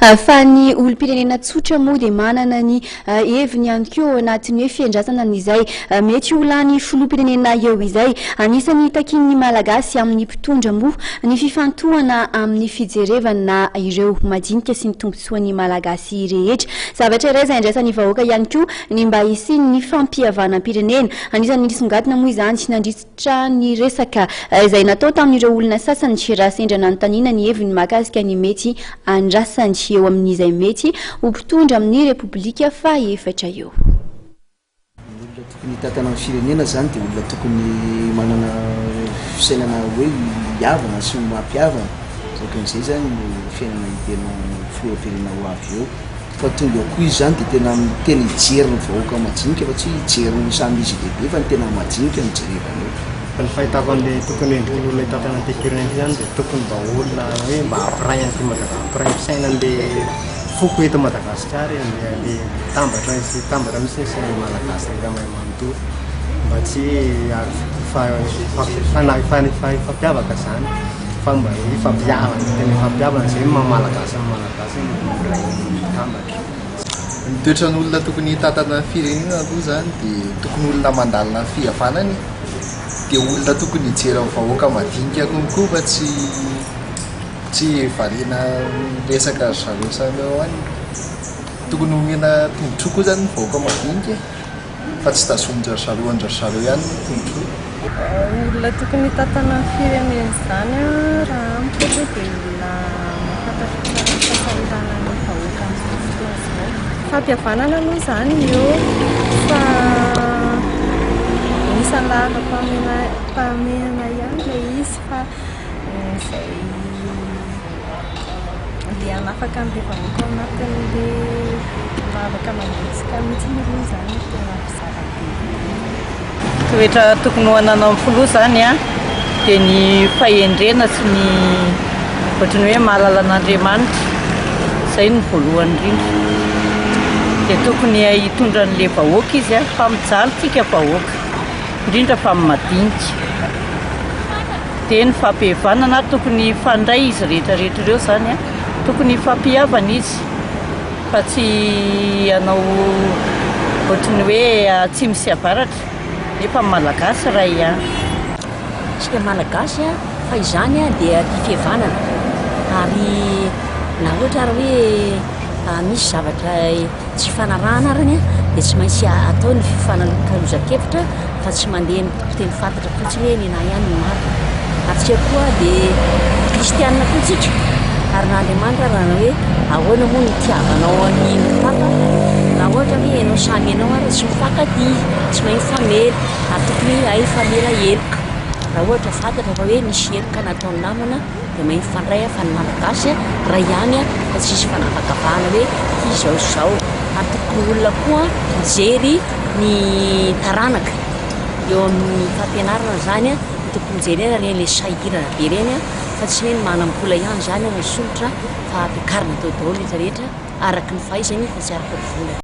Fa ny olom-pirenena tsotra moa dia manana ny heviny ihany koa ao anatin'ny hoe fiandrasana an'izay mety ho lany filoham-pirenena eo izay. Anisan'ny takian'ny Malagasy amin'ny mpitondra moa ny fifantohana amin'ny fijerevana ireo madinika sy ny tombontsoan'ny Malagasy rehetra. Zavatra iray izay andraisan'ny vahoaka ihany koa ny mba hisian'ny fampihavanam-pirenena. Anisan'ny nisongadina moa izany nandritra ny resaka izay natao tamin'ireo olona sasany raha sendra nanontaniana ny heviny mahakasika ny mety andrasany eo amin'izay mety ho mpitondra amin'ny Repoblika fahaefatra eo. Ny olona tokony hitantana ny firenena izany dia olona tokony manana fisainana hoe hihavana sy mampihavana. Ohatran'izay izany no fiainana hiverina filoham-pirenena ho avy eo. Fa tonga eo koa izy izany dia tena tena hijery ny vahoaka majinika fa tsy hoe hijery ny samy izy lehibe fa ny tena majinika no jerevana eo. Ny fahitako an'le tokony hoe olona hitantana an'ity firenena ity zany dia tokony mba olona hoe mba hampiray an'ity Madaga- hampiray fisaina an'le foko eto Madagasikara e, le le mitambatra sy hitambatra mihitsy ny sain'ny Malagasy rehetra mahay manontolo mba tsy hifa- hifampiavaka zany fa mba hifampihavana, tena hifampihavana zay no maha Malagasy ny Malagasy miray mitambatra. Ny toetran'olona tokony hitantana ny firenena aloha izany dia tokony olona mandalina ny fihavanana e, dia olona tokony hijery ny vahoaka madinika konkoa fa tsy tsy variana miresaka ry zareo samy ao any. Tokony omena tombotsoa koa izany ny vahoaka madinika e. Fa tsy tazomin-dry zareo an-dry zareo ihany ny tombontsoa. Olona tokony hitantana ny firenena izany raha amiko aloha dia olona mahafantatra tsara ny fahasahiranan'ny vahoaka amin'izao fotoana izao. Fampihavanana aloha izany eo fa anisan'ny laharam-pahamehana ihany ilay izy fa izay Andeha hanafaka an'ilay vahoaka ao anatin'ilay lavaka mangotsika mihitsy aloha izany no tena zava-dehibe. Toetra tokony ho ananan'ny filoha izany an, dia ny fahendrena sy ny ohatran'ny hoe mahalala an'Andriamanitra, izay no voalohany indrindra. Dia tokony hitondra an'ilay vahoaka izy an, fa mijaly tsika vahoaka, indrindra fa ny madinika. Dia ny fampihavanana, tokony hifandray izy rehetra rehetra ireo izany an, tokony hifampihavana izy fa tsy hanao ohatry ny hoe atsimo sy avaratra nefa ny Malagasy iray ihany. Isika Malagasy fa izany dia tia fihavanana ary na ohatra ary hoe misy zavatra tsy ifanarahana arany dia tsy maintsy atao ny fifanakalozan-kevitra fa tsy mandeha mitompo teny fantatra fotsiny hoe nenah ihany no marina. Ary tsika koa dia kristianina koa tsika ary na Andriamanitra ary nanao hoe ahoana moa no itiavanao an'ny olon-kafa raha ohatra hoe ianao samy ianao ary tsy mifankatia, tsy mahay mifamela ary tokony hahay hifamela heloka. Raha ohatra fantatra fa hoe nisy heloka nataon'ny namana dia mahay mifandray fa ny Malagasy iray ihany fa tsisy fanavakavahana hoe ity izao sy izao. Ary tokony olona koa mijery ny taranaka eo amin'ny fampianarana izany no tokony jerena ireny ilay sahirana be ireny fa tsy hoe ny manam-bola ihany izany no misolotra fa ampiakarina daholo daholo ny rehetra rehetra araka ny fahaizany fa tsy araka ny vola.